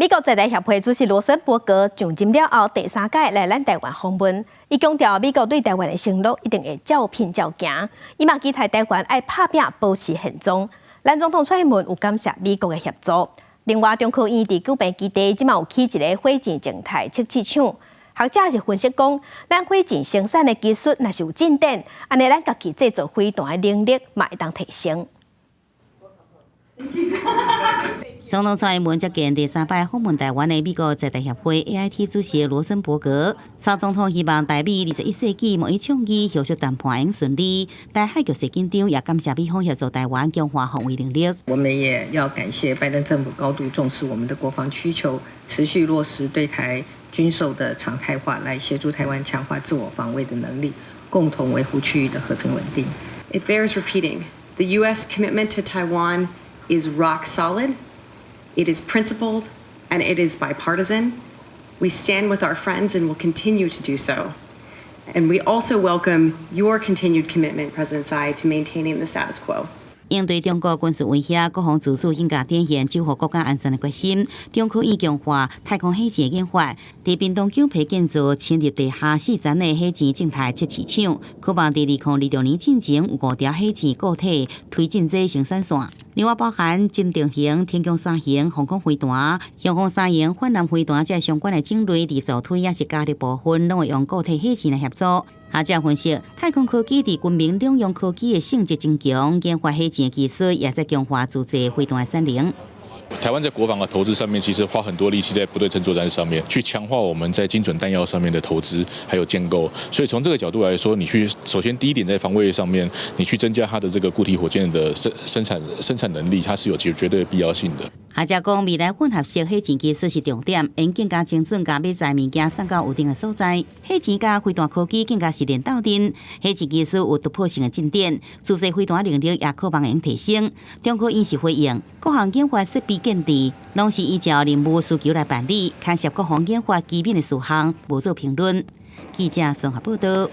美國在台協會主席羅森伯格上任了後第三擺來咱台灣訪問，伊強調美國對台灣的承諾一定會照品照行，伊嘛期待台灣愛拍拚保持現狀。咱總統蔡英文有感謝美國的協助。另外，中科院佇九份基地這馬有起一个火箭靜態測試場，學者是分析講，咱火箭生產的技術若是有進展，按呢咱家己製造飛彈的能力嘛會當提升。總統蔡英文接見第三擺訪問台灣的美國在台協會 AIT 主席羅森伯格。蔡總統希望台美21世紀貿易倡議後續談判會順利，台海局勢緊張，也感謝美方協助台灣強化防衛能力。我們也要感謝拜登政府高度重視我們的國防需求，持續落實對台軍售的常態化，來協助台灣強化自我防衛的能力，共同維護區域的和平穩定。 It bears repeating, the U.S. commitment to Taiwan is rock solid. It is principled and it is bipartisan. We stand with our friends and will continue to do so. And we also welcome your continued commitment, President Tsai, to maintaining the status quo. 應對中國軍事威脅，國防自主更加展現守護國家安全的決心。中科院強化太空火箭的研發，佇屏東九陂建造深入地下四層的火箭靜態測試場，可望佇2026年進前有五條火箭固體推進劑生產線。另外包含偵定型、天弓三型防空飛彈、雄風三型反艦飛彈這相關的種類，佇助推抑是加力部分，攏會用固體火箭來協助。學者分析，太空科技佇軍民兩用科技的性質增強，研發火箭技術也在強化自製飛彈的產能。台灣在國防的投資上面，其實花很多力氣在不對稱作戰上面，去強化我們在精準彈藥上面的投資還有建構。所以從這個角度來說，你去首先第一點在防衛上面，你去增加它的這個固體火箭的生產能力，它是有絕對的必要性的。學者講，未來混合式火箭技術是重點，會更加精準，共欲載物件送到預定的所在。火箭佮飛彈科技更加是練鬥陣，火箭技術有突破性的進展，自製飛彈能力也可望會提升。中科院是回應，各項研發設備建置，攏是依照任務需求來辦理，牽涉國防研發機密的事項，無做評論。記者綜合報道。